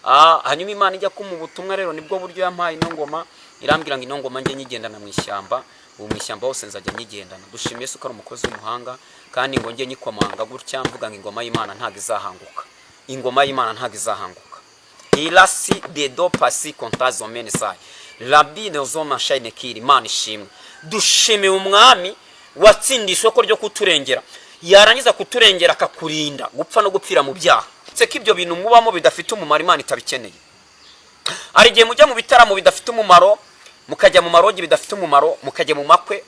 Hanyuma Imana ijya kumpa ubutumwa rero, nibwo buryo yampaye ino ngoma, irambwira ngo ino ngoma njye nyigendana mu ishyamba. Ubu mu ishyamba hose nzajya nyigendana. Dushimiye Yesu ko ari umukozi w'umuhanga, kandi ngo njye nyikomanga gutya mvuga ngo ingoma y'Imana ntabwo izahanguka, ingoma y'Imana ntabwo izahanguka. Irasi dedo pasi kontazo menisai rabi nezoma shayine kiri. Imana ishimwe. Dushimiye umwami watsindiye isoko ryo kuturengera, yarangiza kuturengera akakurinda gupfa no gupfira mu byaha. Uretse ko ibyo bintu mubamo bidafite umumaro, Imana itabikeneye. Hari igihe mujya mu bitaramo bidafite umumaro, mukajya mu marogi bidafite umumaro, mukajya mu makwe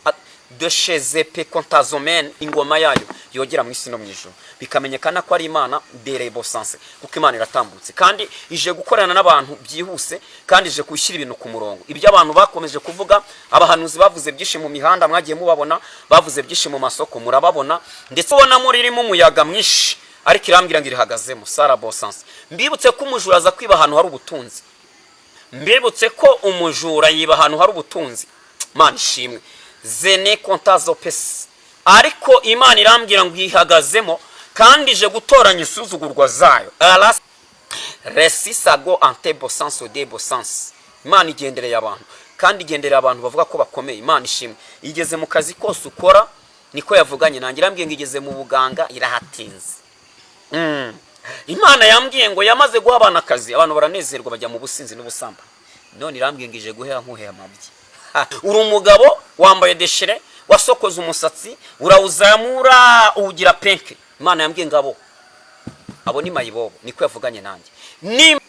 de chezepe kontazomene. Ingoma yayo yogera mu isi no mu ijuru, bikamenyekana ko ari Imana derebosanse, kuko Imana iratambutse kandi ije gukorana n'abantu byihuse, kandi ije gushyira ibintu ku murongo. Ibyo abantu bakomeje kuvuga, abahanuzi bavuze byinshi mu mihanda, mwagiye mubabona, bavuze byinshi mu masoko, murababona, ndetse ubona muri irimo umuyaga mwinshi, ariko irambwira ngo irihagazemo sara bosanse. Mbibutse ko umujura aza kwiba ahantu hari ubutunzi. Mbibutse ko umujura yiba ahantu hari ubutunzi. Imana ishimwe. Zene kontazo pesi. Ariko Imana irambwira ngo ihagazemo kandi ije gutoranya isuzugurwa zayo. Aras resisago antebo sanso debo sanse. Imana igendereye abantu, kandi igendereye abantu bavuga ko bakomeye. Imana ishimwe. Igeze mu kazi kose ukora, niko yavuganye nanjye, irambwiye ngo igeze mu buganga irahatinze. Imana yambwiye ngo yamaze guha abana akazi, abantu baranezerwa, bajya mu businzi n'ubusambanyi. None irambwiye ngo ije guhera nkuhera amabyi. Uri umugabo wambaye déchiré, wasokoza umusatsi urawuzamura uwugira punk. Imana yambwiye ngo abo ni mayibobo, niko yavuganye nanjye. Ni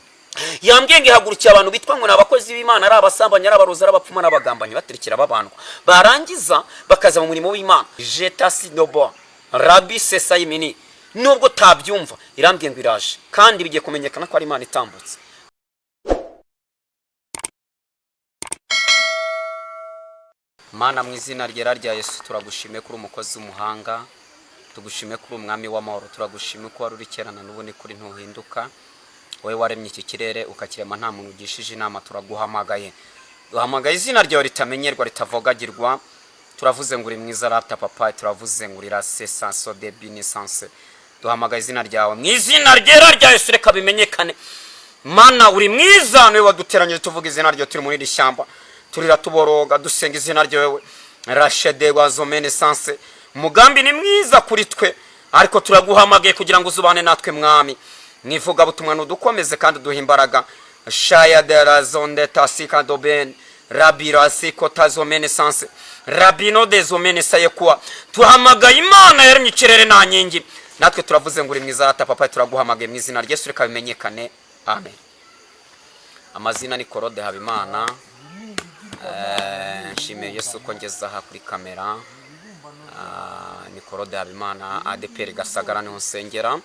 yambwiye ngo ihagurukiye abantu bitwa ngo ni abakozi b'Imana, ari abasambanyi, ari abarozi, ari abapfumu n'abagambanyi, baterekera babandwa, barangiza bakaza mu murimo w'Imana. Jetasi nobo rabi sesayimini. Nubwo utabyumva, irambwiye ngo iraje kandi bigiye kumenyekana ko ari Imana itambutse. Mana, mu izina ryera rya Yesu, turagushimiye kuri umukozi w'umuhanga, tugushimiye kuri umwami w'amahoro, turagushimiye ko wari uri kera na n'ubu ni kuri ntuhinduka. Wowe waremye iki kirere ukakirema nta muntu ugishije inama, turaguhamagaye, duhamagaye izina ryawe ritamenyerwa, ritavogagirwa. Turavuze ngo uri mwiza rata papa, turavuze ngo uri rase sanso de binisanse. Duhamagaye izina ryawe mu izina ryera rya Yesu, reka bimenyekane. Mana, uri mwiza, niwe waduteranyije tuvuga izina ryawe. Turi muri iri shyamba, turira, tuboroga, dusenga izina ryawe. Rashede wazomene sanse. Umugambi ni mwiza kuri twe, ariko turaguhamagaye kugira ngo uzubane natwe, mwami. Mu ivugabutumwa nudukomeze kandi uduhe imbaraga. Shaya de razonde tasika doben rabirasi kotazomene sanse rabino dezomene sayekuwa. Tuhamagaye Imana yaremye ikirere nta nkingi. Natwe turavuze ngo uri mwiza rata papa, turaguhamagaye mu izina rya Yesu, reka bimenyekane. Amen. Amazina ni Korode Habimana. Nshimiye Yesu ko ngeze aha kuri kamera. Ni Korode Habimana, ADPR Gasagara niho nsengera.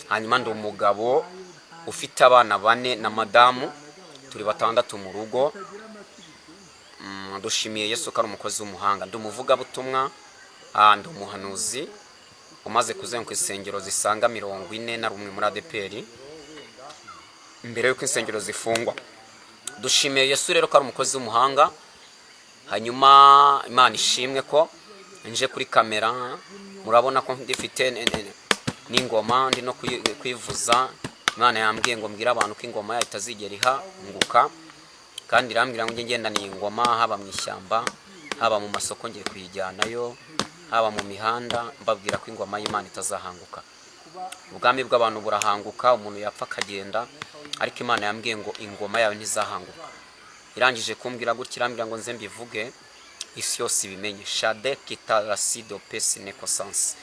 Hanyuma ndi umugabo ufite abana bane na madamu, turi batandatu mu rugo. Dushimiye Yesu ko ari umukozi w'umuhanga. Ndi umuvugabutumwa, ndi umuhanuzi umaze kuzenguruka insengero zisaga 41 muri ADPR mbere y'uko insengero zifungwa. Dushimiye Yesu rero ko ari umukozi w'umuhanga. Hanyuma Imana ishimwe ko nje kuri kamera, murabona ko ndifite n'ingoma, ndi no kwivuza. Imana yambwiye ngo mbwire abantu ko ingoma yayo itazigera ihanguka, kandi irambwira ngo njye ngendana iyi ngoma haba mu ishyamba, haba mu masoko, ngiye kuyijyanayo, haba mu mihanda, mbabwira ko ingoma y'Imana itazahanguka. Ubwami bw'abantu burahanguka, umuntu yapfa akagenda, ariko Imana yambwiye ngo ingoma yawe ntizahanguka. Irangije kumbwira gutya, irambwira ngo nze mbivuge, isi yose ibimenye. Shade kitarasido pesi nekosansi.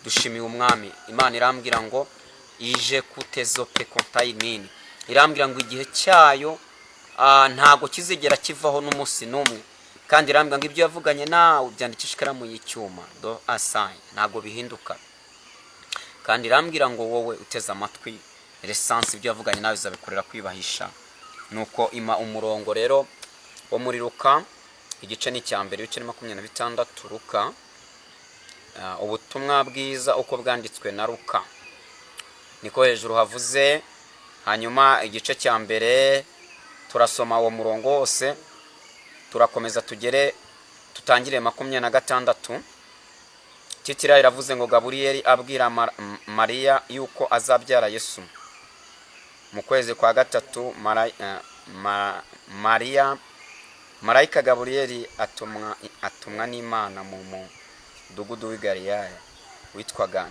Dushimiye umwami. Imana irambwira ngo ije kutezo pe kontayimini. Irambwira ngo igihe cyayo ntago kizigera kivaho n'umunsi n'umwe, kandi irambwira ngo ibyo yavuganye nawe byandikisha ikaramu y'icyuma do asayi, ntago bihinduka. Kandi irambwira ngo wowe uteze amatwi resansi, ibyo yavuganye nawe izabikorera kwibahisha. Nuko ima umurongo rero wo muri Luka, igice ni icya mbere, ibice ni 26. Luka, ubutumwa bwiza uko bwanditswe na Luka, niko hejuru havuze. Hanyuma igice cya mbere turasoma uwo murongo wose, turakomeza tugere tutangire 26. Titira iravuze ngo Gaburiyeli abwira Mariya yuko azabyara Yesu. Mu kwezi kwa gatatu Mariya, marayika Gaburiyeli atumwa n'Imana mu mudugudu w'i Galilaya witwaga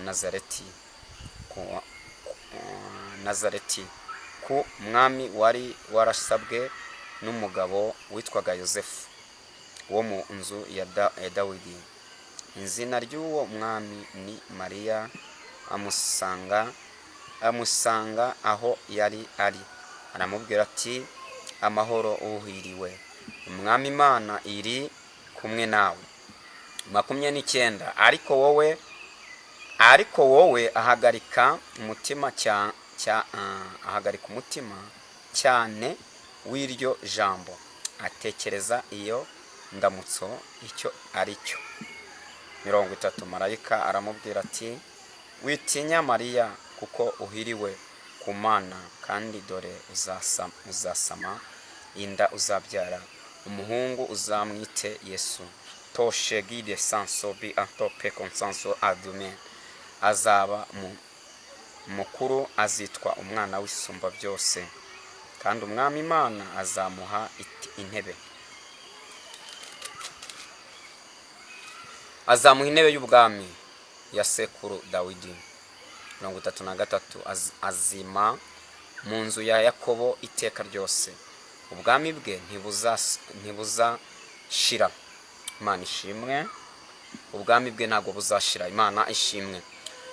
Nazareti ku mwami wari warasabwe n'umugabo witwaga Yosefu wo mu nzu ya Dawidi. Izina ry'uwo mwami ni Mariya. Amusanga aho yari ari, aramubwira ati: "Amahoro, uhiriwe, Umwami Imana iri kumwe nawe." 29. Ariko wowe ahagarika umutima cyane w'iryo jambo, atekereza iyo ndamutso icyo ari cyo. 30. Marayika aramubwira ati: "Witinya, Mariya, kuko uhiriwe ku Mana. Kandi dore uzasama inda, uzabyara umuhungu, uzamwite Yesu." Toshe gide sanso bi antope konsanso adume. Azaba mukuru, azitwa Umwana w'Isumba byose, kandi Umwami Imana azamuha intebe y'ubwami ya sekuru Dawidi. 33. Azima mu nzu ya Yakobo iteka ryose, ubwami bwe ntibuzashira. Imana ishimwe, ubwami bwe ntabwo buzashira. Imana ishimwe.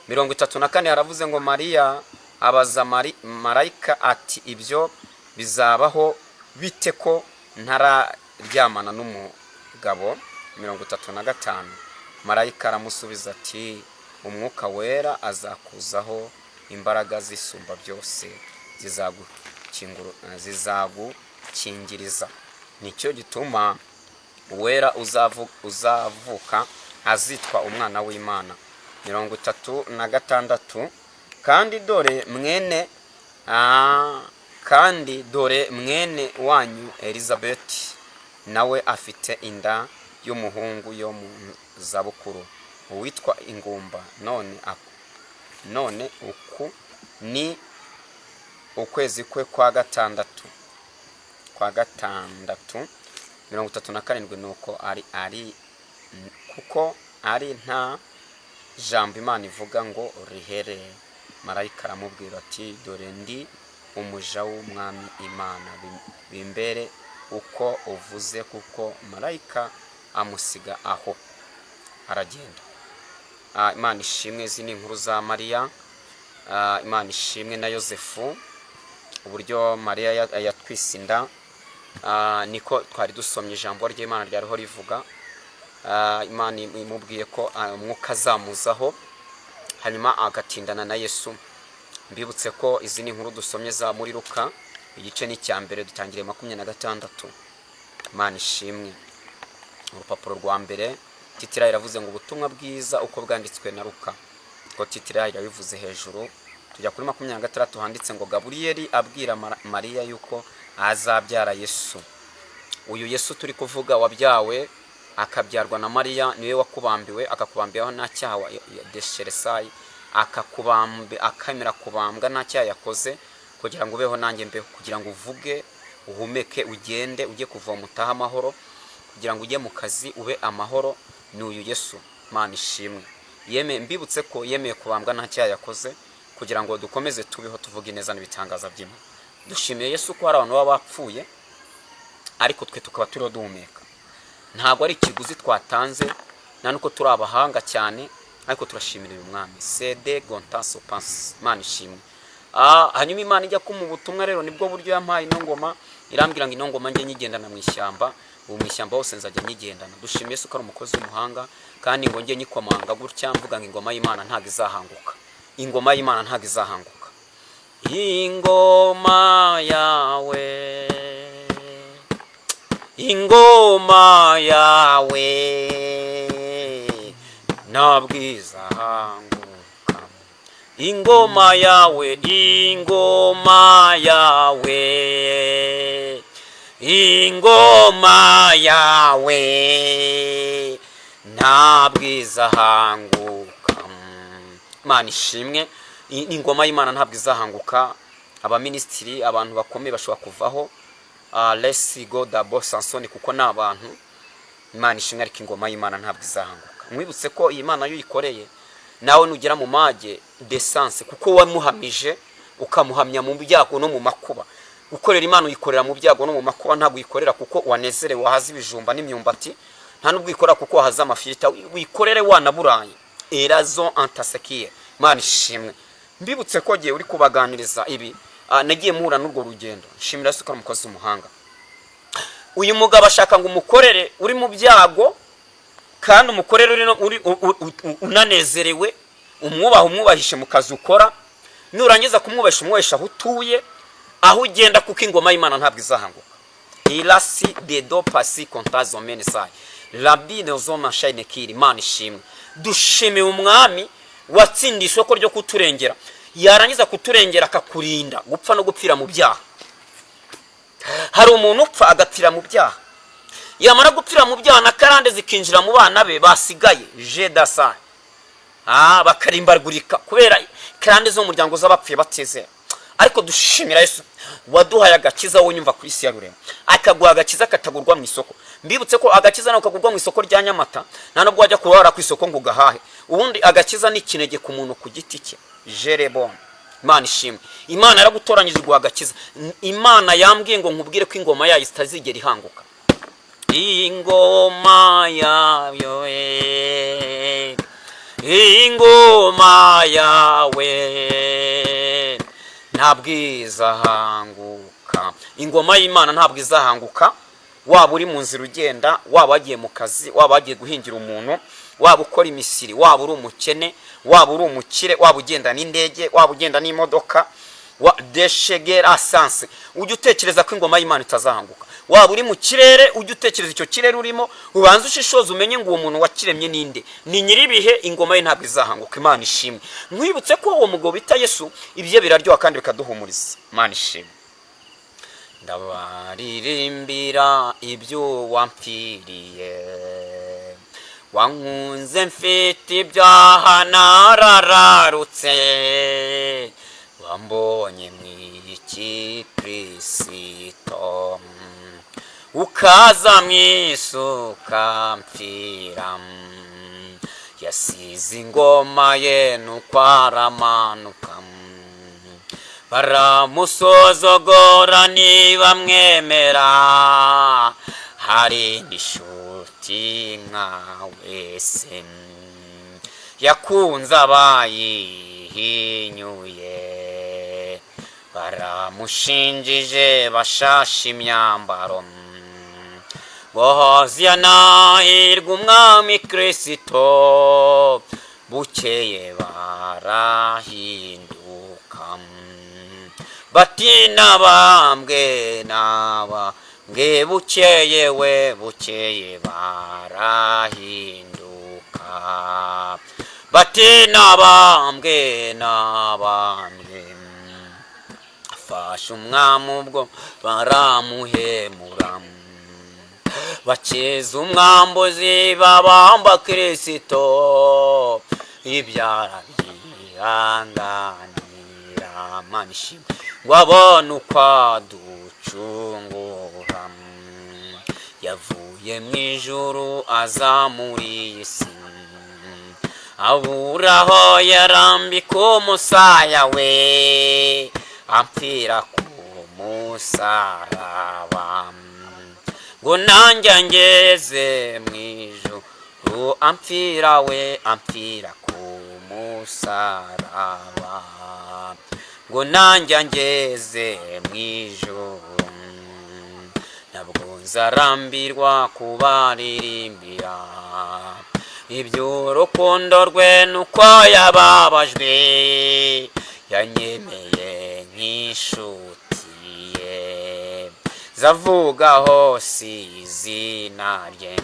34 haravuze ngo: Mariya abaza marayika ati: "Ibyo bizabaho bite ko ntararyamana n'umugabo?" 35. Marayika aramusubiza ati: "Umwuka Wera azakuzaho, imbaraga z'Isumba byose zizagukingiriza. Nicyo gituma Uwera uzavuka azitwa Umwana w'Imana." 36. Kandi dore mwene wanyu Elizabeti nawe afite inda y'umuhungu yo mu zabukuru, uwitwa ingumba, none uku ni ukwezi kwe kwa gatandatu. 37. Nuko ari kuko ari nta jambo Imana ivuga ngo rihere. Marayika aramubwira ati: "Dore ndi umuja w'Umwami Imana, bimbere uko uvuze." Kuko marayika amusiga aho aragenda. Imana ishimwe. Izi ni inkuru za Mariya. Imana ishimwe, na Yosefu, uburyo Mariya yatwise inda. Niko twari dusomye, ijambo ry'Imana ryariho rivuga. Imana imubwiye ko umwuka azamuzaho, hanyuma agatindana na Yesu. Mbibutse ko izi ni inkuru dusomye za muri Luka, igice ni icya mbere, dutangiriye 26. Imana ishimwe. Urupapuro rwa mbere, titre iravuze ngo "Ubutumwa bwiza uko bwanditswe na Luka", ko titre irabivuze hejuru. Tujya kuri 26, handitse ngo Gaburiyeli abwira Mariya yuko azabyara Yesu. Uyu Yesu turi kuvuga, wabyawe akabyarwa na Mariya, niwe wakubambiwe, akakubambiraho nta cyaha desheresayi, akakubambe, akemera kubambwa nta cyaha yakoze, kugira ngo ubeho nanjye mbeho, kugira ngo uvuge, uhumeke, ugende, ujye kuvoma utahe amahoro, kugira ngo ujye mu kazi ube amahoro. Ni uyu Yesu. Imana ishimwe. Yemeye, mbibutse ko yemeye kubambwa nta cyaha yakoze, kugira ngo dukomeze tubeho, tuvuge neza n'ibitangaza by'Imana. Dushimiye Yesu ko hari abantu baba bapfuye, ariko twe tukaba turiho duhumeka. Ntabwo ari ikiguzi twatanze, nta nuko turi abahanga cyane, ariko turashimira uyu mwami sede gontaso pansi. Imana ishimwe. Hanyuma Imana ijya kumpa ubutumwa rero, nibwo buryo yampaye ino ngoma, irambwira ngo ino ngoma njye nyigendana mu ishyamba, ubu mu ishyamba hose nzajya nyigendana. Dushimiye Yesu ko ari umukozi w'umuhanga, kandi ngo njye nyikomanga gutya, mvuga ngo ingoma y'Imana ntabwo izahanguka, ingoma y'Imana ntabwo izahanguka. Ingoma yawe, ingoma yawe ntabwo izahanguka. Ingoma yawe, ingoma yawe, ingoma yawe ntabwo izahanguka. Imana ishimwe. Ingoma y'Imana ntabwo izahanguka. Abaminisitiri, abantu bakomeye bashobora kuvaho. Lesigo dabo Sansoni, kuko ni abantu. Imana ishimwe, ariko ingoma y'Imana ntabwo izahanguka. Mwibutse ko iyi Mana yo uyikoreye, nawe nugera mu mage desanse, kuko wamuhamije, ukamuhamya mu byago no mu makuba. Gukorera Imana, uyikorera mu byago no mu makuba. Ntabwo uyikorera kuko wanezerewe, wahaza ibijumba n'imyumbati. Nta nubwo uyikorera kuko wahaza amafirita. Wikorere wanaburaye erazo antasekiye. Imana ishimwe. Mbibutse ko gihe uri kubaganiriza ibi, nagiye muhura n'urwo rugendo. Nshimira Yesu ko ari umukozi w'umuhanga. Uyu mugabo ashaka ngo umukorere uri mu byago, kandi umukorere uri unanezerewe. Umwubaha, umwubahishe mu kazi ukora. Nurangiza kumwubahisha, umwubahisha aho utuye, aho ugenda, kuko ingoma y'Imana ntabwo izahanguka. Irasi dedo pasi kontazo menisai rabine zoma shayine kiri. Imana ishimwe. Dushimiye Umwami watsindiye isoko ryo kuturengera, yarangiza kuturengera akakurinda gupfa no gupfira mu byaha. Hari umuntu upfa agapfira mu byaha, yamara gupfira mu byaha na karande zikinjira mu bana be basigaye jedasa, bakarimbagurika kubera karande zo mu muryango z'abapfuye batizera. Ariko dushimira Yesu waduhaye agakiza. Wowe unyumva ku isi ya rurema, akaguha agakiza katagurwa mu isoko. Mbibutse ko agakiza ntabwo kagurwa mu isoko rya Nyamata, nta nubwo wajya kurara ku isoko ngo ugahahe. Ubundi agakiza ni ikinege ku muntu ku giti cye. Jerebone. Imana ishimwe. Imana yaragutoranyije, iguha agakiza. Imana yambwiye ngo nkubwire ko ingoma yayo itazigera ihanguka. Ingoma yayo, ingoma yawe ntabwo izahanguka. Ingoma y'Imana ntabwo izahanguka. Waba uri mu nzira ugenda, waba wagiye mu kazi, waba wagiye guhingira umuntu, waba ukora imisiri, waba uri umukene, waba uri umukire, waba ugenda n'indege, waba ugenda n'imodoka wa deshegera asanse, ujye utekereza ko ingoma y'Imana itazahanguka. Waba uri mu kirere, ujye utekereza icyo kirere urimo, ubanze ushishoze, umenye ngo uwo muntu wakiremye ninde, ni nyir'ibihe. Ingoma ye ntabwo izahanguka. Imana ishimwe. Nkwibutse ko uwo mugabo bita Yesu, ibye biraryoha kandi bikaduhumuriza. Imana ishimwe. Ndabaririmbira ibyo wampfiriye. Wankunze mfite ibyaha narararutse, wambonye mw'iki Kirisito, ukaza mwisuka mpfira. Yasize ingoma ye nuko aramanuka, baramusozogora ntibamwemera. Hari inshuti nka wese yakunze abayihinyuye, baramushinjije bashashe imyambaro ngo hoziyana hirwa Umwami Kirisito. Bukeye barahinduka bati nabambwe, nabambwe. Bukeye we, bukeye barahinduka bati nabambwe, nabambwe. Fashe umwami ubwo baramuhemura, bakiza umwambuzi, babamba Kirisito. Ibyara byihanganira. Mana ishimwe, ngo abone uko aducungura. Yavuye mu ijuru aza muri iyi si, abura aho yarambika umusaya we, ampfira ku musaraba ngo nanjye ngeze mu ijuru. Ampfira we, ampfira ku musaraba ngo nanjye ngeze mu ijuru. Ntabwo nzarambirwa kubaririmbira iby'urukundo rwe nuko yababajwe, yanyemeye nk'inshuti ye, zavuga hose izina rye.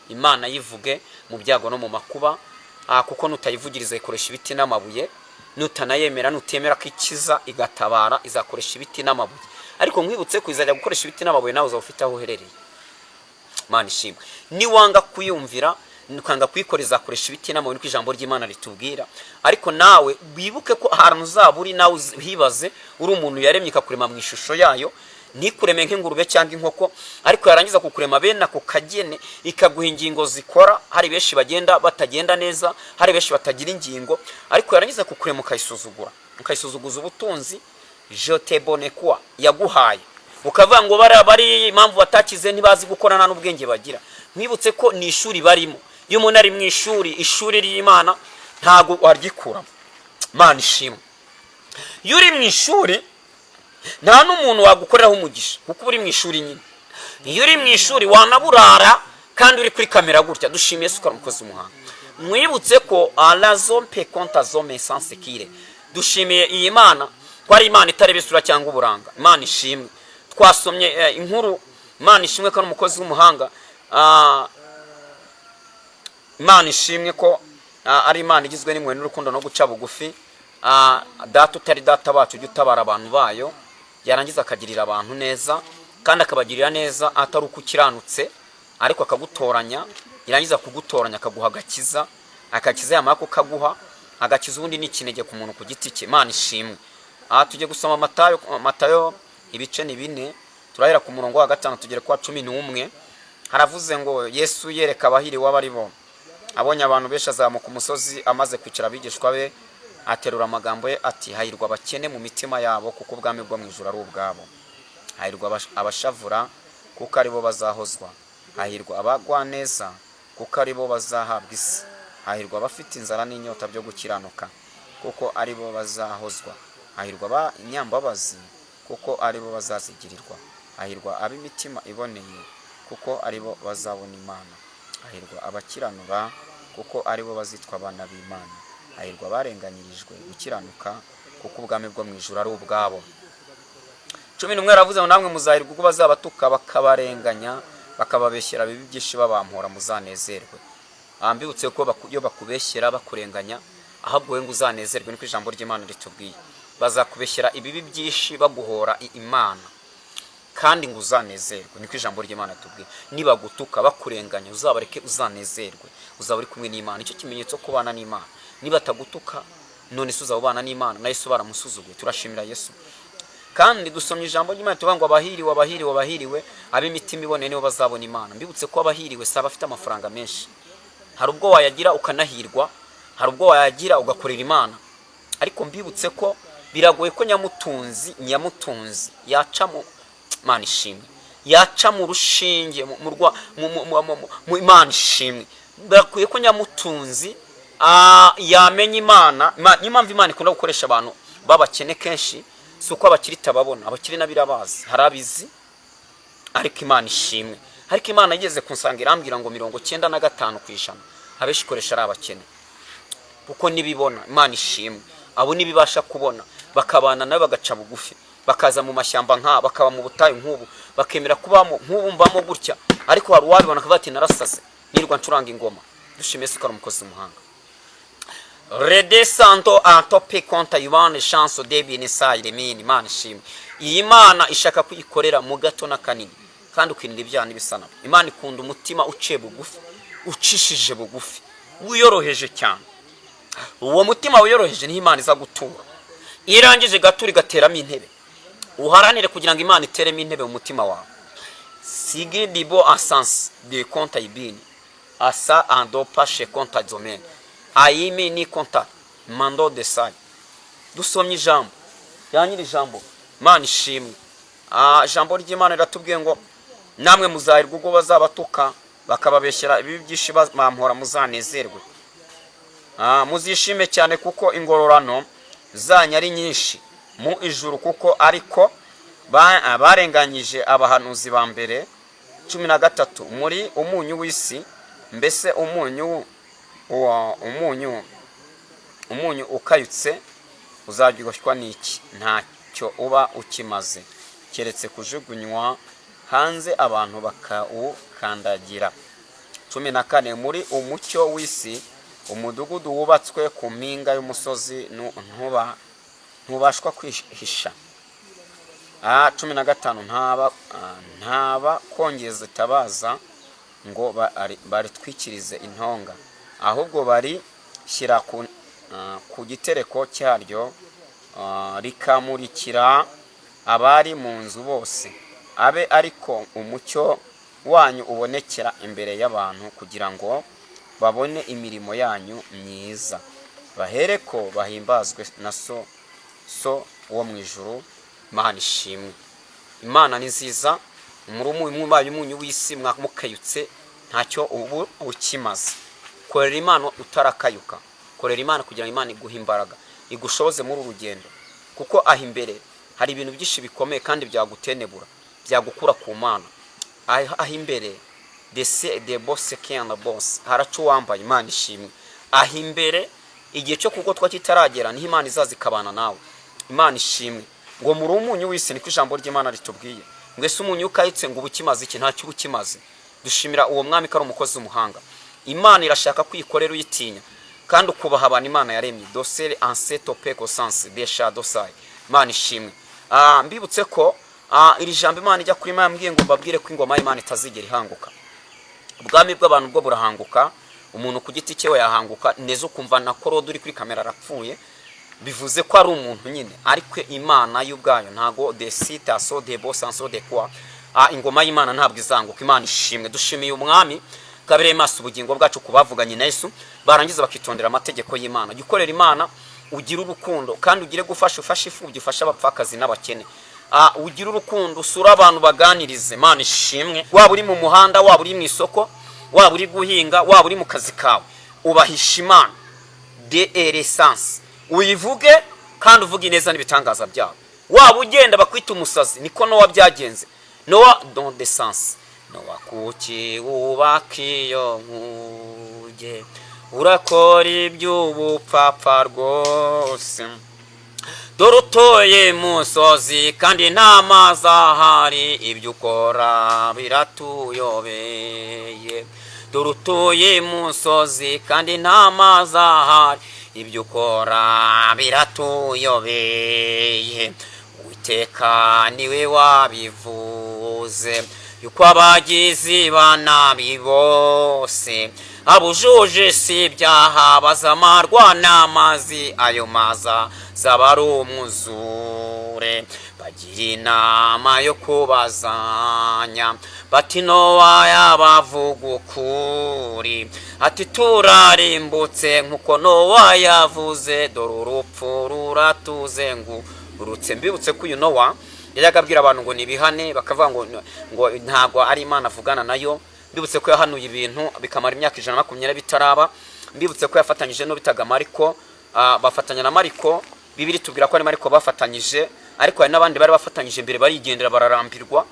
Imana yivuge mu byago no mu makuba, kuko nutayivugiriza ikoresha ibiti n'amabuye. Nutanayemera, nutemera ko ikiza igatabara, izakoresha ibiti n'amabuye. Ariko nkwibutse ko izajya gukoresha ibiti n'amabuye, nawe uzaba ufite aho uherereye. Imana ishimwe. Niwanga kuyumvira Ukanga kuyikora, izakoresha ibiti n'amabuye, niko ijambo ry'Imana ritubwira. Ariko nawe wibuke ko ahantu uzaba uri, nawe uhibaze. Uri umuntu yaremye, ikakurema mu ishusho yayo, ntikureme nk'ingurube cyangwa inkoko. Ariko yarangiza kukurema bene ako kagene, ikaguha ingingo zikora. Hari benshi bagenda batagenda neza, hari benshi batagira ingingo. Ariko yarangiza kukurema ukayisuzugura, ukayisuzuguza ubutunzi jotebone kuwa yaguhaye, ukavuga ngo bariya bari impamvu batakize, ntibazi gukora, nta n'ubwenge bagira. Mwibutse ko ni ishuri barimo. Iyo umuntu ari mu ishuri, ishuri ry'Imana ntabwo waryikuramo. Imana ishimwe. Iyo uri mu ishuri, nta n'umuntu wagukoreraho umugisha, kuko uba uri mu ishuri nyine. Iyo uri mu ishuri wanaburara kandi uri kuri kamera gutya. Dushimiye Yesu ko ari umukozi w'umuhanga. Mwibutse ko arazompe konta zome sansekire. Dushimiye iyi Mana ko ari Imana itareba isura cyangwa uburanga. Imana ishimwe. Twasomye inkuru. Imana ishimwe ko ari umukozi w'umuhanga. Imana ishimwe ko ari Imana igizwe n'impuhwe n'urukundo no guca bugufi. Data utari data wacu ujya utabara abantu bayo, yarangiza akagirira abantu neza, kandi akabagirira neza atari uko ukiranutse, ariko akagutoranya. Yarangiza kugutoranya akaguha agakiza. Agakiza yamara kukaguha, agakiza ubundi ni ikinege ku muntu ku giti cye. Imana ishimwe. Aha tujye gusoma Matayo. Matayo ibice ni 4, turahera ku murongo wa 5 tugere kwa 11. Haravuze ngo: "Yesu yereka abahiriwe abo ari bo. Abonye abantu benshi, azamuka umusozi. Amaze kwicara abigishwa be, aterura amagambo ye ati: 'Hahirwa abakene mu mitima yabo, kuko ubwami bwo mu ijuru ari ubwabo. Hahirwa abashavura, kuko aribo bazahozwa. Hahirwa abagwaneza, kuko aribo bazahabwa isi. Hahirwa abafite inzara n'inyota byo gukiranuka, kuko aribo bazahozwa. Hahirwa abanyambabazi, kuko aribo bazazigirirwa. Hahirwa ab'imitima iboneye, kuko aribo bazabona Imana. Hahirwa abakiranura, kuko aribo bazitwa abana b'Imana. Hahirwa abarenganyirijwe gukiranuka, kuko ubwami bwo mu ijuru ari ubwabo.'" 11 aravuze ngo: "Namwe muzahirwa ubwo bazabatuka, bakabarenganya, bakababeshyera bibi byinshi babampora, muzanezerwe." Mbibutse ko iyo bakubeshyera, bakurenganya, ahubwo wowe ngo uzanezerwe, niko ijambo ry'Imana ritubwiye. Bazakubeshyera ibibi byinshi baguhora Imana, kandi ngo uzanezerwe, niko ijambo ry'Imana tubwiye. Nibagutuka, bakurenganya, uzabareke, uzanezerwe, uzaba uri kumwe n'Imana. Icyo kimenyetso kubana n'Imana, nibatagutuka, none se uzaba ubana n'Imana? Na Yesu baramusuzuguye. Turashimira Yesu. Kandi dusomye ijambo ry'Imana, tuvuga ngo: "Abahiriwe, abahiriwe, abahiriwe ab'imitima iboneye, nibo bazabona Imana." Mbibutse ko abahiriwe si abafite amafaranga menshi. Hari ubwo wayagira ukanahirwa, hari ubwo wayagira ugakorera Imana. Ariko mbibutse ko biragoye ko nyamutunzi, nyamutunzi yaca mu Imana ishimwe, yaca mu rushinge mu rwa mu Imana ishimwe. Birakwiye ko nyamutunzi yamenya Imana. Niyo mpamvu Imana ikunda gukoresha abantu b'abakene kenshi. Si uko abakire itababona, abakire nabo irabazi, hari abizi. Ariko Imana ishimwe. Ariko Imana igeze kunsanga irambwira ngo 95% abenshi ikoresha ari abakene, kuko nibibona. Imana ishimwe. Abo nibibasha kubona, bakabana nawe, bagaca bugufi, bakaza mu mashyamba nk'aba, bakaba mu butayu nk'ubu, bakemera kubamo nk'ubu mbamo gutya. Ariko hari uwabibona akavuga ati: "Narasaze, nirwa ncuranga ingoma." Dushimiye Yesu ko ari umukozi w'umuhanga. Rede santo antope konta yubane chance debi sayire mini. Imana ishimwe. Iyi Mana ishaka kuyikorera mu gato n'akanini, kandi ukirinda ibyaha n'ibisa nabyo. Imana ikunda umutima uciye bugufi, ucishije bugufi, wiyoroheje cyane. Uwo mutima wiyoroheje niho Imana iza gutura. Iyo irangije igatura, igateramo intebe. Uharanire kugira ngo Imana iteremo intebe mu mutima wawe. Sigi dibo asansi de konta ibini asa ando pashe konta zomene ayimi ni konta mando de sai. Dusomye ijambo ya nyiri ijambo. Imana ishimwe. Ijambo ry'Imana riratubwiye ngo: "Namwe muzahirwa ubwo bazabatuka, bakababeshyera ibibi byinshi bampora, muzanezerwe. Muzishime cyane, kuko ingororano zanyu ari nyinshi mu ijuru, kuko ariko barenganyije abahanuzi ba mbere." 13: "Muri umunyu w'isi. Mbese umunyu ukayutse uzaryoshwa n'iki? Ntacyo uba ukimaze keretse kujugunywa hanze, abantu bakawukandagira." 14: "Muri umucyo w'isi. Umudugudu wubatswe ku mpinga y'umusozi ntubashwa kwihisha." 15: "Ntaba kongeza itabaza." ngo baritwikirize intonga, ahubwo barishyira ku gitereko cyaryo, rikamurikira abari mu nzu bose. Abe ariko umucyo wanyu ubonekera imbere y'abantu, kugira ngo babone imirimo yanyu myiza, bahereko bahimbazwe na So wo mu ijuru. Imana ishimwe, Imana ni nziza. Mubaye umunyu w'isi, mukayutse ntacyo ubu ukimaze. Korera Imana utarakayuka, korera Imana kugira ngo Imana iguhe imbaraga, igushoboze muri uru rugendo, kuko aho imbere hari ibintu byinshi bikomeye kandi byagutenebura, byagukura ku Mana. Aho imbere dese de bose kenda bose haraca uwambaye. Imana ishimwe. Aho imbere igihe cyo kugotwa kitaragera, niho Imana izaza ikabana nawe. Imana ishimwe. Ngo muri umunyu w'isi, niko ijambo ry'Imana ritubwiye. Ngo ese umunyu ukayitse ngo uba ukimaze iki? Ntacyo uba ukimaze. Dushimira uwo mwami ko ari umukozi w'umuhanga. Imana irashaka kwikorera uyitinya kandi ukubaha abantu Imana yaremye dosere anseto peko sanse desha dosayi. Imana ishimwe. Mbibutse ko iri jambo Imana ijya kuri Imana yambwiye ngo mbabwire ko ingoma y'Imana itazigera ihanguka. Ubwami bw'abantu bwo burahanguka, umuntu ku giti cye we yahanguka neza, ukumva na Korode uri kuri kamera arapfuye, bivuze ko ari umuntu nyine. Ariko Imana y'ubwayo ntago de sita so de bo sanso de kwa ingoma y'Imana ntabwo izanguka. Imana ishimwe. Dushimiye umwami kabereye maso ubugingo bwacu ku bavuganye na Yesu, barangiza bakitondera amategeko y'Imana. Jya ukorera Imana, ugire urukundo kandi ugire gufasha, ufashe imfubyi, ufashe abapfakazi n'abakene. Ugire urukundo, usure abantu, baganirize. Imana ishimwe. Waba uri mu muhanda, waba uri mu isoko, waba uri guhinga, waba uri mu kazi kawe, ubahisha Imana de eresanse, uyivuge kandi uvuge neza n'ibitangaza byabo. Waba ugenda bakwita umusazi, niko Nowa byagenze. Nowa don de sens. Nowa, kuki wubaka iyo nkuge? Urakora iby'ubupfapfa rwose. Dore utuye musozi kandi nta mazi ahari, ibyo ukora biratuyobeye. Dore utuye musozi kandi nta mazi ahari, ibyo ukora biratuyobeye. Uwiteka niwe wabivuze yuko abagizi ba nabi bose, abujuje si ibyaha, bazamarwa n'amazi. Ayo mazi zaba ari umwuzure. Bagira inama yo kubazanya bati: "Nowa yabavuga ukuri." Ati: "Turarimbutse nkuko Nowa yavuze, dore urupfu ruratuzengurutse." Mbibutse ko uyu Nowa yajyaga abwira abantu ngo nibihane, bakavuga ngo ntabwo ari Imana avugana nayo. Mbibutse ko yahanuye ibintu bikamara imyaka 120 bitaraba. Mbibutse ko yafatanyije no bitaga Mariko, bafatanya na Mariko. Bibiri tubwira ko ari Mariko bafatanyije, ariko hari n'abandi bari bafatanyije mbere barigendera, bararambirwa,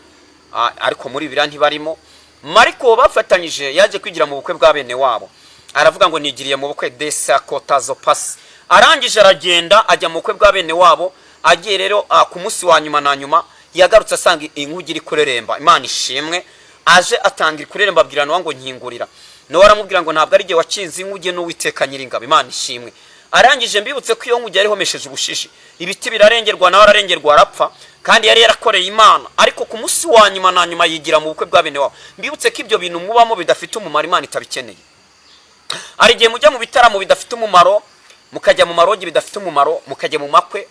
ariko muri Bibiliya ntibarimo. Mariko bafatanyije yaje kwigira mu bukwe bwa bene wabo, aravuga ngo nigiriye mu bukwe desakotazo pasi. Arangije aragenda ajya mu bukwe bwa bene wabo. Agiye rero, ku munsi wa nyuma na nyuma yagarutse asanga inkugi iri kureremba. Imana ishimwe. Aje atanga kureremba, abwira Nowa ngo: "Nkingurira." Nowa aramubwira ngo: "Ntabwo ari igihe wakinze inkuge n'Uwiteka Nyiringabo." Imana ishimwe. Arangije mbibutse ko iyo nkuge yarihomesheje ubushishi, ibiti birarengerwa, nawe ararengerwa, arapfa, kandi yari yarakoreye Imana. Ariko ku munsi wa nyuma na nyuma yigira mu bukwe bwa bene wabo. Mbibutse ko ibyo bintu mubamo bidafite umumaro, Imana itabikeneye. Hari igihe mujya mu bitaramo bidafite umumaro, mukajya mu marogi bidafite umumaro, mukajya mu makwe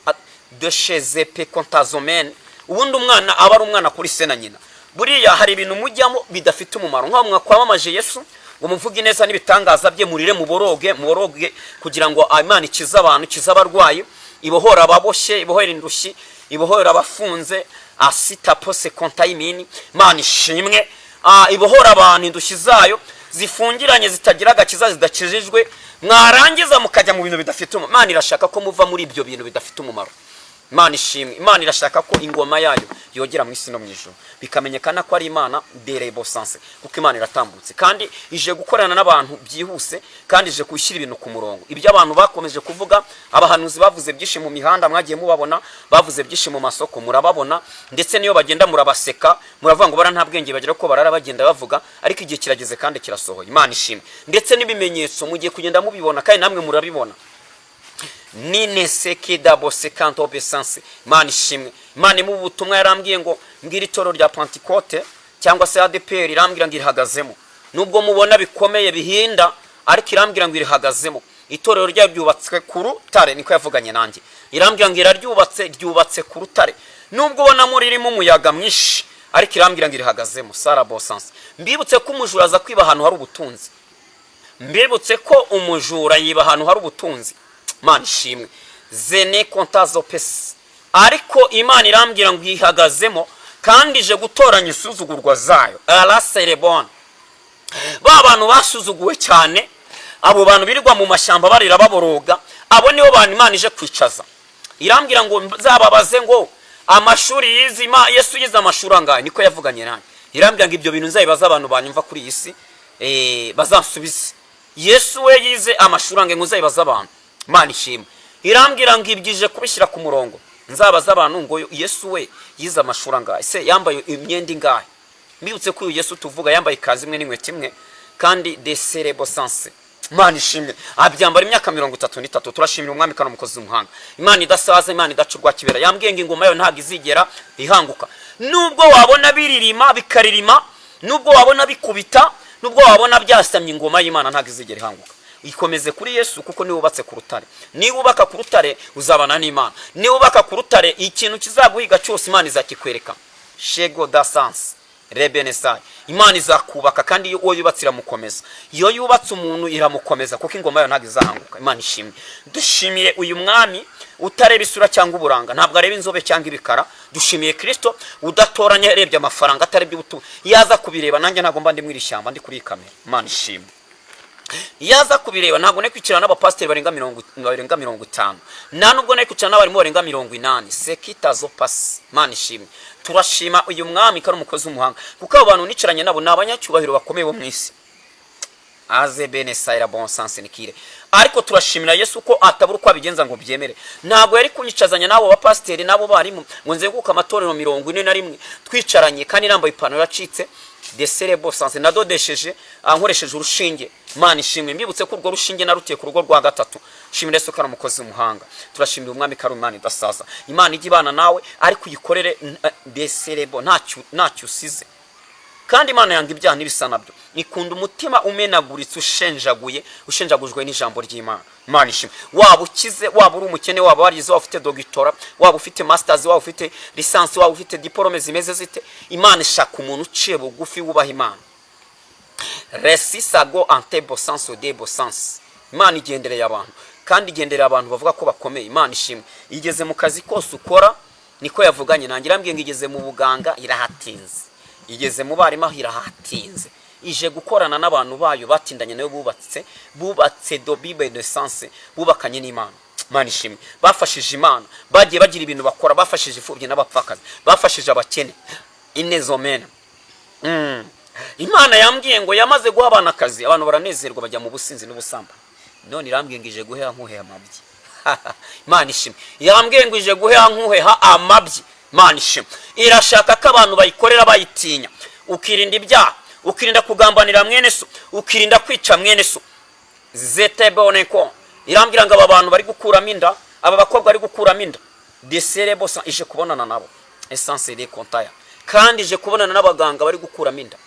de chezepe kontazomene. Ubundi umwana aba ari umwana kuri se na nyina. Buriya hari ibintu mujyamo bidafite umumaro, nk'aho mwakwamamaje Yesu ngo muvuge neza n'ibitangaza bye, murire, muboroge, muboroge, kugira ngo Imana ikize abantu, ikize abarwayi, ibohora ababoshye, ibohora indushyi, ibohora abafunze asita pose kontayimini. Imana ishimwe. Ibohora abantu indushyi zayo zifungiranye, zitagira agakiza, zidakijijwe. Mwarangiza mukajya mu bintu bidafite umumaro. Imana irashaka ko muva muri ibyo bintu bidafite umumaro. Imana ishimwe. Imana irashaka ko ingoma yayo yogera mu isi no mu ijuru, bikamenyekana ko ari Imana derebosanse, kuko Imana iratambutse kandi ije gukorana n'abantu byihuse, kandi ije gushyira ibintu ku murongo. Ibyo abantu bakomeje kuvuga, abahanuzi bavuze byinshi mu mihanda, mwagiye mubabona, bavuze byinshi mu masoko, murababona, ndetse niyo bagenda murabaseka, muravuga ngo bara nta bwenge bagira, ko barara bagenda bavuga. Ariko igihe kirageze kandi kirasohoye. Imana ishimwe. Ndetse n'ibimenyetso mugiye kugenda mubibona, kandi namwe murabibona. Nine seke sekanto obesanse. Imana ishimwe. Imana imuha ubutumwa, yarambwiye ngo mbwira itorero rya Pentikote cyangwa se ADPR, irambwira ngo irihagazemo. Nubwo mubona bikomeye bihinda, ariko irambwira ngo irihagazemo. Itorero ryayo ryubatswe ku rutare, niko yavuganye nanjye. Irambwira ngo iraryubatse, ryubatse ku rutare. Nubwo ubona ririmo umuyaga mwinshi, ariko irambwira ngo irihagazemo. Sara bosanse. Mbibutse ko umujura aza kwiba ahantu hari ubutunzi. Mbibutse ko umujura yiba ahantu hari ubutunzi. Imana ishimwe. Zene kontazo pesi. Ariko Imana irambwira ngo ihagazemo, kandi ije gutoranya isuzugurwa zayo, araserebone ba bantu basuzuguwe cyane, abo bantu birirwa mu mashyamba barira baboroga. Abo nibo bantu Imana ije kwicaza. Irambwira ngo nzababaze ngo amashuri yize, Yesu yize amashuri angahe? Niko yavuganye nanjye. Irambwira ngo ibyo bintu nzabibaze abantu banyumva kuri iyi si, bazansubize. Yesu we yize amashuri angahe? Ngo nzabibaze abantu. Imana ishimwe. Irambwira ngo ibyo ije kubishyira ku murongo. Nzabaze abantu ngo Yesu we yize amashuri angahe? Se yambaye imyenda ingahe? Mbibutse ko uyu Yesu tuvuga yambaye ikanzu imwe n'inkweto imwe, kandi de serebo sanse. Imana ishimwe. Abyambara imyaka 33. Turashimira Umwami kandi umukozi w'umuhanga, Imana idasaza, Imana idaca urwa kibera. Yambwiye ngo ingoma yayo ntabwo izigera ihanguka. Nubwo wabona biririma bikaririma, nubwo wabona bikubita, nubwo wabona byasamye, ingoma y'Imana ntabwo izigera ihanguka. Ikomeze kuri Yesu, kuko niwe wubatse ku rutare. Niba ubaka ku rutare, uzabana n'Imana. Niba ubaka ku rutare, ikintu kizaguhiga cyose Imana izakikwereka. Shego da sanse rebenesayi. Imana izakubaka, kandi iyo uwo yubatse iramukomeza. Iyo yubatse umuntu iramukomeza, kuko ingoma yayo ntabwo izahanguka. Imana ishimwe. Dushimiye uyu mwami utareba isura cyangwa uburanga, ntabwo areba inzobe cyangwa ibikara. Dushimiye Kirisito udatoranya arebye amafaranga, atarebye ubutunzi. Iyo aza kubireba, nanjye ntabwo mba ndi mu iri shyamba, ndi kuri iyi kamera. Imana ishimwe. Iyo aza kubireba, ntabwo nari kwicarana n'abapasiteri barenga 50, nta nubwo nari kwicarana n'abarimu barenga 80. Sekitazo pasi. Imana ishimwe. Turashima uyu mwami ko ari umukozi w'umuhanga, kuko abo bantu nicaranye nabo ni abanyacyubahiro bakomeye bo mu isi, aze bene sayira bon sens nikire. Ariko turashimira Yesu ko atabura uko abigenza ngo byemere. Ntabwo yari kunyicazanya n'abo bapasiteri n'abo barimu ngo nzenguke amatorero 41 twicaranye, kandi nambaye ipantaro yacitse, deserebo sanse, nadodesheje nkoresheje urushinge. Imana ishimwe. Mbibutse ko urwo rushinge narutiye ku rugo rwa gatatu. Shimira Yesu ko ari umukozi w'umuhanga. Turashimira Umwami ko ari Imana idasaza. Imana ijya ibana nawe, ariko uyikorere deserebo ntacyo usize. Kandi Imana yanga ibyaha n'ibisa nabyo, ikunda umutima umenaguritse, ushenjaguye, ushenjagujwe n'ijambo ry'Imana. Imana ishimwe. Waba ukize, waba uri umukene, waba warize, waba ufite doctorat, waba ufite masters, waba ufite licence, waba ufite diplôme zimeze zite, Imana ishaka umuntu uciye bugufi, wubaha Imana. Resisago antebo sanso debo sans. Imana igendereye abantu, kandi igendereye abantu bavuga ko bakomeye. Imana ishimwe. Igeze mu kazi kose ukora, niko yavuganye nanjye. Irambwiye ngo igeze mu buganga irahatinze, igeze mu barimu aho irahatinze. Ije gukorana n'abantu bayo batindanye nayo, bubatse dobibe de sanse, bubakanye n'Imana. Imana ishimwe. Bafashije Imana, bagiye bagira ibintu bakora, bafashije imfubyi n'abapfakazi, bafashije abakene inezomena. Imana yambwiye ngo yamaze guha abana akazi, abantu baranezerwa, bajya mu businzi n'ubusambanyi. None irambwiye ngo ije guheha nkuheha amabyi. Imana ishimwe. Yambwiye ngo ije guheha nkuheha amabyi. Imana ishimwe. Irashaka ko abantu bayikorera bayitinya, ukirinda ibyaha, ukirinda kugambanira mwene so, ukirinda kwica mwene so. Zeteboneko. Irambwira ngo aba bantu bari gukuramo inda, aba bakobwa bari gukuramo inda, deserebosa, ije kubonana nabo, essence de kontaya. Kandi ije kubonana n'abaganga bari gukuramo inda,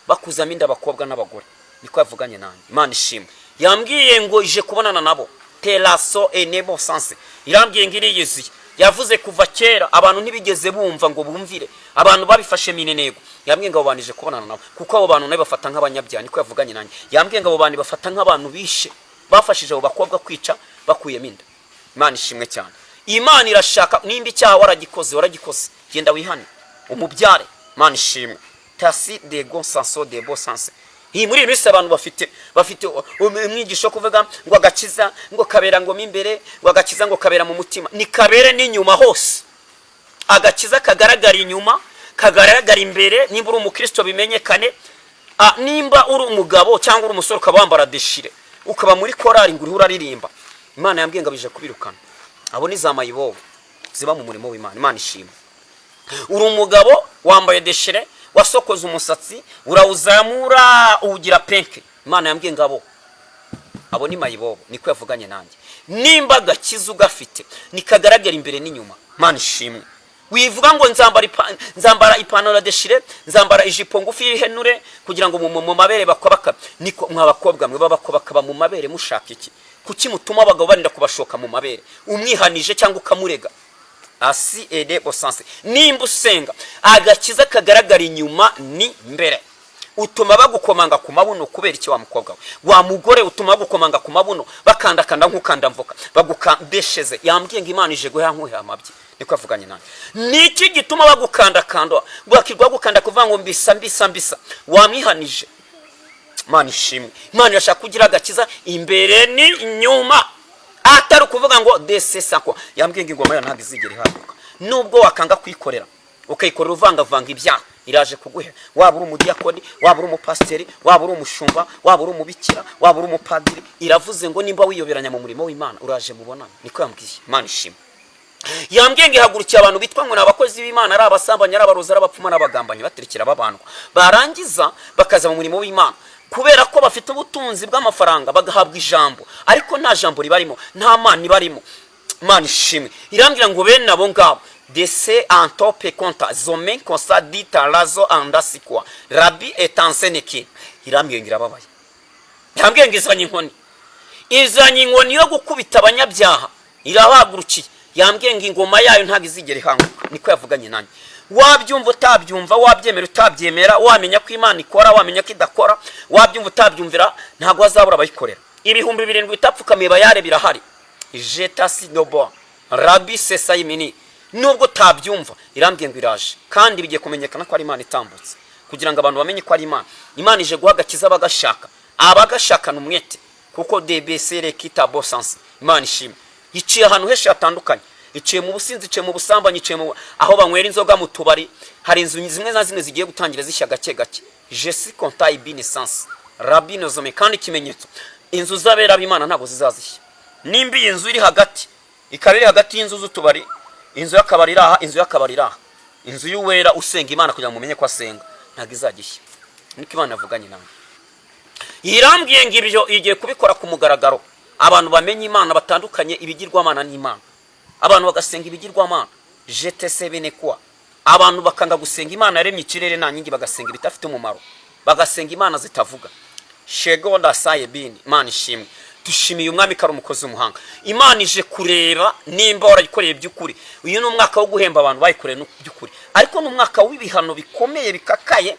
bakuzamo inda abakobwa n'abagore, niko yavuganye nanjye. Imana ishimwe. Yambwiye ngo ije kubonana nabo, teraso enebo sanse. Irambwiye ngo iriyiziye. Yavuze kuva kera, abantu ntibigeze bumva ngo bumvire, abantu babifashe minenego. Yambwiye ngo abo bantu ije kubonana nabo, kuko abo bantu nawe bafata nk'abanyabyaha, niko yavuganye nanjye. Yambwiye ngo abo bantu bafata nk'abantu bishe, bafashije abo bakobwa kwica bakuyemo inda. Imana ishimwe cyane. Imana irashaka, nimba icyaha waragikoze, waragikoze, genda wihane umubyare. Imana ishimwe. Tasi de go sanso de bo sanse. Iyi muri iyi minsi abantu bafite umwigisho wo kuvuga ngo agakiza ngo kabera ngo mo imbere, ngo agakiza ngo kabera mu mutima. Ni kabere n'inyuma hose. Agakiza kagaragara inyuma, kagaragara imbere. Nimba uri umukristo, bimenyekane. Nimba uri umugabo cyangwa uri umusore, ukaba wambara déchiré, ukaba muri korari ngo uriho uraririmba, Imana yambwiye ngo abije kubirukana. Abo ni za mayibobo ziba mu murimo w'Imana. Imana ishimwe. Uri umugabo, wambaye déchiré, wasokoza umusatsi, urawuzamura, uwugira punk, Imana yambwiye ngo abo ni mayibobo, niko yavuganye nanjye. Nimba agakiza ugafite, nikagaragara imbere n'inyuma. Imana ishimwe. Wivuga ngo nzambara ipantaro déchirée, nzambara ijipo ngufi y'ihenure kugira ngo mu mabere bakobaka. Niko mwa bakobwa mwe babakobakaba mu mabere, mushaka iki? Kuki mutuma abagabo barinda kubashoka mu mabere? Umwihanije cyangwa ukamurega asi ede bosanse. Nimba usenga, agakiza kagaragara inyuma ni mbere. Utuma bagukomanga ku mabuno kubera iki, wa mukobwa we, wa mugore? Utuma bagukomanga ku mabuno, bakandakanda nk'ukanda mvoka, bagukandesheze. Yambwiye ngo Imana ije guha nkuhe amabyi, niko avuganye nanjye. Niki gituma bagukandakanda, bakirwa bagukanda, kuvuga ngo mbisa, mbisa, mbisa? Wamwihanije. Imana ishimwe. Imana irashaka kugira agakiza imbere ni inyuma, atari ukuvuga ngo desesako. Yambwiye ngo ingoma yayo ntabwo izigera ihaguruka, nubwo wakanga kuyikorera, ukayikorera uvangavanga ibyaha, iraje kuguhera. Waba uri umudiyakoni, waba uri umupasiteri, waba uri umushumba, waba uri umubikira, waba uri umupadiri, iravuze ngo nimba wiyoberanya mu murimo w'Imana, uraje mubonane. Niko yambwiye. Imana ishimwe. Yambwiye ngo ihagurukiye abantu bitwa ngo ni abakozi b'Imana, ari abasambanyi, ari abarozi, ari abapfumu n'abagambanyi, baterekera babandwa, barangiza bakaza mu murimo w'Imana kubera ko bafite ubutunzi bw'amafaranga, bagahabwa ijambo, ariko nta jambo ribarimo, nta Mana ibarimo. Imana ishimwe. Irambwira ngo bene abo ngabo dese antope konta zome konsa dita razo andasikwa rabi etanseneki. Irambwiye ngo irababaye. Yambwiye ngo izanye inkoni, izanye inkoni yo gukubita abanyabyaha, irabahagurukiye. Yambwiye ngo ingoma yayo ntabwo izigera ihanguka, niko yavuganye nanjye. Wabyumva utabyumva, wabyemera utabyemera, wamenya ko Imana ikora, wamenya ko idakora, wabyumva utabyumvira, ntabwo hazabura abayikorera. 7000 bitapfukamiye bayare birahari. Jetasi dobo rabi sesayimini. Nubwo utabyumva, irambwiye ngo iraje, kandi bigiye kumenyekana ko ari Imana itambutse, kugira ngo abantu bamenye ko ari Imana. Imana ije guha agakiza abagashaka, abagashakana umwete, kuko dbcr kitabo sanse. Imana ishimwe. Iciye ahantu henshi hatandukanye: iciye mu businzi, iciye mu busambanyi, iciye mu aho banywera inzoga mu tubari. Hari inzu zimwe na zimwe zigiye gutangira zishya gake gake. Jesi kontayi bine sanse rabino zome. Kandi ikimenyetso, inzu z'abera b'Imana ntabwo zizazishya. Nimba iyi nzu iri hagati, ikaba iri hagati y'inzu z'utubari, inzu y'akabari iri aha, inzu y'akabari iri aha, inzu y'uwera usenga Imana kugira ngo mumenye ko asenga ntabwo izajya ishya. Niko Imana yavuganye nawe. Irambwiye ngo ibyo igiye kubikora ku mugaragaro, abantu bamenye Imana, batandukanye ibigirwamana n'Imana. Abantu bagasenga ibigirwamana jtc bene kuwa, abantu bakanga gusenga Imana yaremye ikirere nta nkingi, bagasenga ibidafite umumaro, bagasenga imana zitavuga. Shegonda saye bini. Imana ishimwe. Dushimiye Umwami ko ari umukozi w'umuhanga. Imana ije kureba nimba warayikoreye by'ukuri. Uyu ni umwaka wo guhemba abantu bayikoreye by'ukuri, ariko ni umwaka w'ibihano bikomeye bikakaye,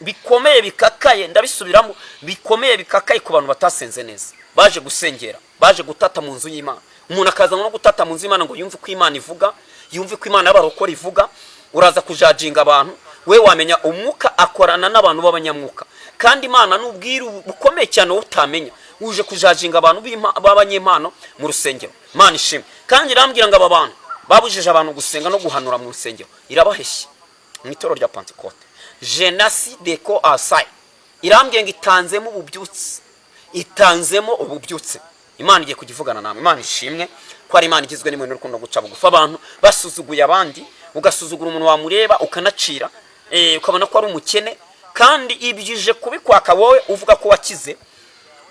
bikomeye bikakaye, ndabisubiramo, bikomeye bikakaye ku bantu batasenze neza, baje gusengera, baje gutata mu nzu y'Imana. Umuntu akaza no gutata mu nzu y'Imana ngo yumve uko Imana ivuga, yumve ko Imana y'abarokore ivuga. Uraza kujajinga abantu, we wamenya umwuka akorana n'abantu b'abanyamwuka, kandi Imana n'ubwiru bukomeye cyane wowe utamenya. Uje kujajinga abantu b'abanyempano mu rusengero. Imana ishimwe. Kandi irambwira ngo aba bantu babujije abantu gusenga no guhanura mu rusengero, irabaheshye mu itorero rya Pantekote jenasi deko asayi. Irambwiye ngo itanzemo ububyutse, itanzemo ububyutse. Imana igiye kujya ivugana namwe. Imana ishimwe ko ari Imana igizwe n'imwe n'urukundo, guca bugufi. Abantu basuzuguye abandi, ugasuzugura umuntu, wamureba ukanacira, ukabona ko ari umukene, kandi ibyije kubikwaka wowe uvuga ko wakize.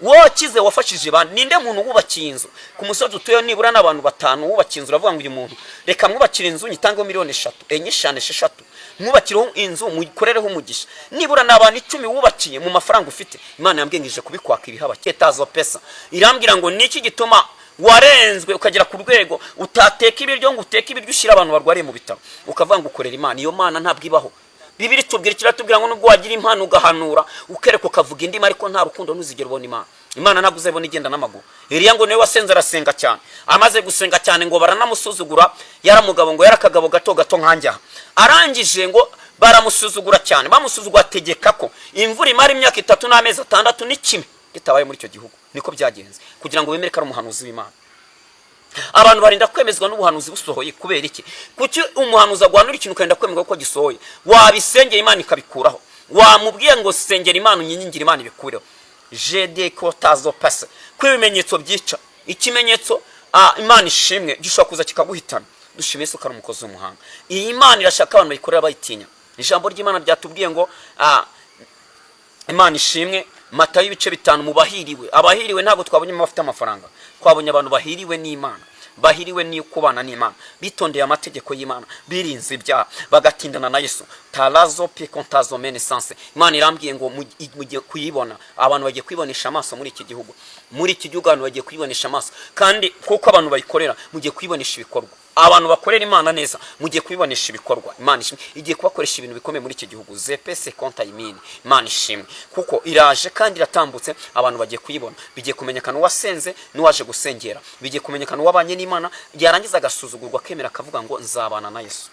Wowe wakize, wafashije bande? Ninde muntu wubakiye inzu ku musozi utuyeho nibura n'abantu batanu wubakiye inzu? Uravuga ngo uyu muntu reka mwubakire inzu, nyitangeho miliyoni 3, 4, 5, 6, mwubakireho inzu, mukorereho umugisha. Nibura ni abantu 10 wubakiye mu mafaranga ufite. Imana yambwiye ngo ije kubikwaka ibihaba ketazo pesa. Irambwira ngo niki gituma warenzwe ukagera ku rwego utateka ibiryo, ngo uteke ibiryo ushyira abantu barwariye mu bitaro, ukavuga ngo ukorera Imana? Iyo Mana ntabwo ibaho. Bibiri tubwira, kiratubwira ngo nubwo wagira impano, ugahanura, ukereka, ukavuga indimi, ariko nta rukundo, ntuzigera ubona Imana. Imana ntabwo uzabona igenda n'amaguru. Eliya ngo niwe wasenze, arasenga cyane. Amaze gusenga cyane ngo baranamusuzugura. Yaramugabo ngo yarakagabo gato gato nkanjye aha. Arangije ngo baramusuzugura cyane, bamusuzugura ategeka ko imvura imara imyaka 3 n'amezi 6 n'ikime kitabaye muri icyo gihugu. Niko byagenze kugira ngo bemere ko ari umuhanuzi w'Imana. Abantu barinda kwemezwa n'ubuhanuzi busohoye. Kubera iki? Kuki umuhanuzi aguhanura ikintu ukarinda kwemerwa ko gisohoye? Wabisengera, Imana ikabikuraho. Wamubwiye ngo sengera Imana, unyingire Imana ibikureho. Jede kotazo pase ko ibimenyetso byica ikimenyetso. Imana ishimwe, gishobora kuza kikaguhitana. Dushimiye Yesu ko ari umukozi w'umuhanga. Iyi Imana irashaka abantu bayikorera bayitinya. Ijambo ry'Imana ryatubwiye ngo Imana ishimwe, Matayo ibice 5, mu bahiriwe. Abahiriwe ntabwo twabonye abafite amafaranga, twabonye abantu bahiriwe n'Imana. Bahiriwe ni kubana n'Imana, bitondeye amategeko y'Imana, birinze ibyaha, bagatindana na Yesu. Tarazo pikontazo menesanse. Imana irambwiye ngo mugiye kuyibona, abantu bagiye kwibonesha amaso muri iki gihugu. Muri iki gihugu abantu bagiye kuyibonesha amaso, kandi kuko abantu bayikorera, mugiye kuyibonesha ibikorwa. Abantu bakorera Imana neza, mugiye kubibonesha ibikorwa. Imana ishimwe, igiye kubakoresha ibintu bikomeye muri iki gihugu. Zepese konta imini. Imana ishimwe kuko iraje kandi iratambutse. Abantu bagiye kuyibona, bigiye kumenyekana uwasenze n'uwaje gusengera, bigiye kumenyekana uwabanye n'Imana yarangiza agasuzugurwa, akemera akavuga ngo nzabana na Yesu.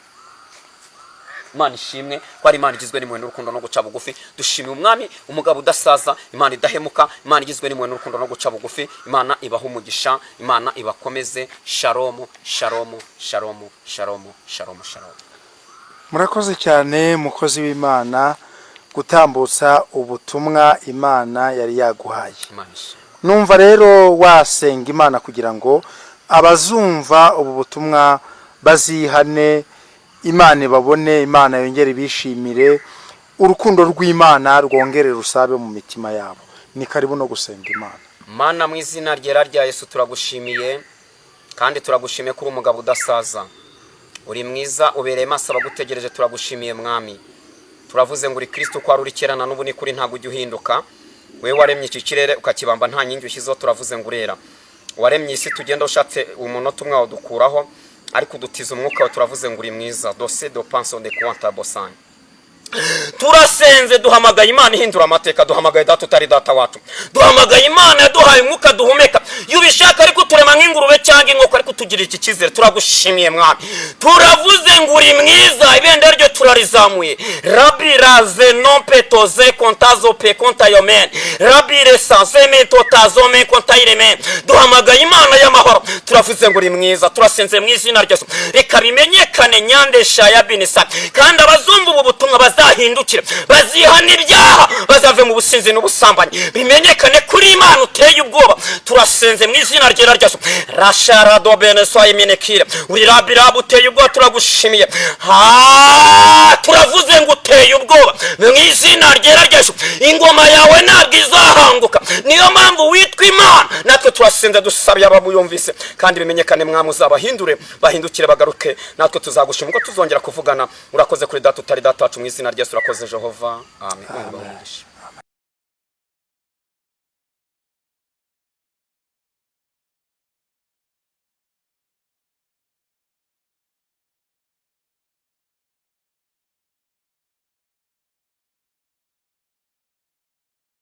Imana ishimwe ko ari Imana igizwe n'impuhwe n'urukundo no guca bugufi. Dushimiye Umwami, umugabo udasaza, Imana idahemuka, Imana igizwe n'impuhwe n'urukundo no guca bugufi. Imana ibaha umugisha, Imana ibakomeze. Shalomu, shalomu, shalomu, shalomu, shalomu, shalomu. Murakoze cyane, mukozi w'Imana, gutambutsa ubutumwa Imana yari yaguhaye. Imana ishimwe. Numva rero wasenga Imana kugira ngo abazumva ubu butumwa bazihane, Imana ibabone, Imana yongere ibishimire, urukundo rw'Imana rwongere rusabe mu mitima yabo. Ni karibu no gusenga Imana. Mana, mu izina ryera rya Yesu, turagushimiye kandi turagushimiye ko uri umugabo udasaza, uri mwiza, ubereye maso abagutegereje. Turagushimiye, Mwami. Turavuze ngo uri Kirisito, ko wari uri kera na n'ubu ni kuri, ntabwo ujya uhinduka. Wowe waremye iki kirere ukakibamba nta nkingi ushyizeho, turavuze ngo urera. Waremye isi tugenda, ushatse umunota umwe wawudukuraho, ariko udutiza umwuka wawe. Turavuze ngo uri mwiza. Dose do panso de kwanta bosani. Turasenze, duhamagaye Imana ihindura amateka, duhamagaye Data utari data wacu, duhamagaye Imana yaduhaye umwuka duhumeka. Iyo ubishaka ariko uturema nk'ingurube cyangwa inkoko, ariko utugirira iki cyizere. Turagushimiye, Mwami. Turavuze ngo uri mwiza, ibendera ryo turarizamuye. Rabi raze nompetoze kontazo pe kontayomen rabi resanze mentotazome kontayireme. Duhamagaye Imana y'amahoro, turavuze ngo uri mwiza. Turasenze mu izina rya Yesu, reka bimenyekane nyandesha ya binisa, kandi abazumva ubu butumwa bazahindukire, bazihana ibyaha, bazave mu businzi n'ubusambanyi, bimenyekane kuri Imana uteye ubwoba. Turasenze mu izina ryera rya Yesu. Rasharado bene iminekire, uri rabirabu uteye ubwoba. Turagushimiye. Ha, turavuze ngo uteye ubwoba mu izina ryera rya Yesu. Ingoma yawe ntabwo izahanguka, niyo mpamvu witwa Imana. Natwe turasenze, dusabiye abamuyumvise, kandi bimenyekane, Mwami, uzabahindure, bahindukire, bagaruke. Natwe tuzagushima ubwo tuzongera kuvugana. Urakoze kuri Data utari data wacu. Mu izina rya Yesu, urakoze Jehova, amen. Imana ibahe umugisha.